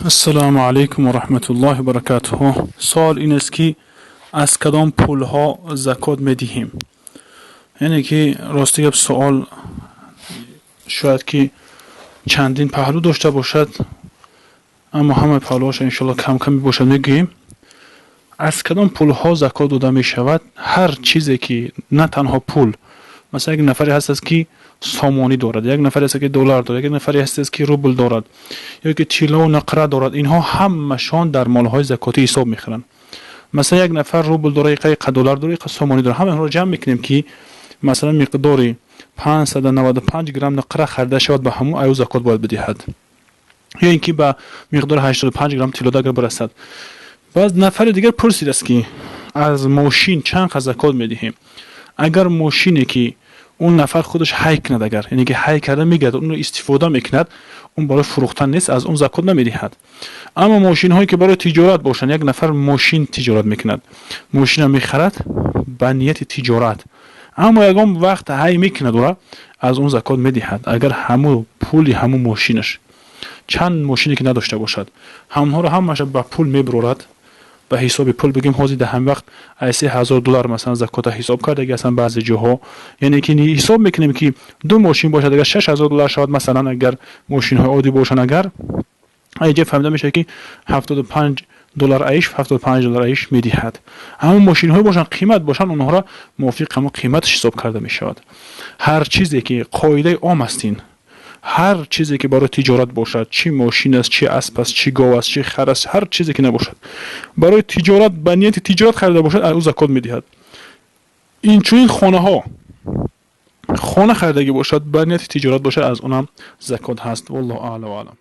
Ассалому алайкум ва раҳматуллоҳи ва баракатуҳ. Суол ин аст, ки аз кадом пулҳо закот медиҳем? Яъне ки, рости гап, суол шояд ки чандин паҳлӯ дошта бошад, аммо ҳамаи паҳлӯҳоша, иншоалло, кам-кам мебошад, мегӯем. Аз кадом пулҳо закот дода мешавад? Ҳар чизе ки, на танҳо пул. Масалан, як нафаре ҳаст, ки сомонӣ дорад, як нафаре ҳаст, ки доллар дорад, як нафаре ҳаст, ки рубл дорад ё ки тиллову нуқра дорад. Инҳо ҳамашон дар молҳои закотӣ ҳисоб мехӯранд. Масалан, як нафар рубл дорад, иқа доллар дорад, иқа сомонӣ дорад. Ҳама инҳоро ҷамъ мекунем, ки масалан миқдори 595 грамм нуқра харида шавад, ба ҳамун аю закот бояд бидиҳад ё ин ки ба миқдори 85 грамм тилло агар бирасад. Баъд нафари дигар пурсидааст, ки аз мошин чанд қад закот медиҳем? Агар мошине ки он нафар худаш ҳай кунад, агар, яъне ки ҳай карда мегардад, онро истифода мекунад, он барои фурӯхтан нест, аз он закот намедиҳад. Аммо мошинҳое ки барои тиҷорат бошанд, як нафар мошин тиҷорат мекунад, мошина мехарад ба нияти тиҷорат, аммо ягон вақт ҳай мекунад ӯра, аз он закот медиҳад. Агар ҳамун пули ҳамун мошинаш, чанд мошине ки надошта бошад, ҳамонҳоро ҳамаша ба пул мебурорад, ба ҳисоби пул бигем, ҳозир дар ҳамин вақт ай 3000 доллар, масалан, закота ҳисоб кардаги ҳастанд баъзе ҷоҳо. Яъне ки ҳисоб мекунем, ки ду мошин бошад, агар 6000 доллар шавад, масалан, агар мошинҳои оддӣ бошанд, агар инҷа фаҳмида мешавад, ки 75 доллар аиш, 75 доллар аиш медиҳад. Ҳамон мошинҳое бошанд, қимат бошанд, онҳоро мувофиқ ҳамон қиматаш ҳисоб карда мешавад. Ҳар чизе ки, қоидаи ом аст ин, ҳар чизе ки барои тиҷорат бошад, чӣ мошин аст, чӣ асп аст, чӣ гов аст, чӣ хар аст, ҳар чизе ки набошад, барои тиҷорат, ба нияти тиҷорат харида бошад, ӯ закот медиҳад. Инчунин хонаҳо, хона харидагӣ бошад, ба нияти тиҷорат бошад, аз онам закот ҳаст. Валлоҳу аълам ва аълам.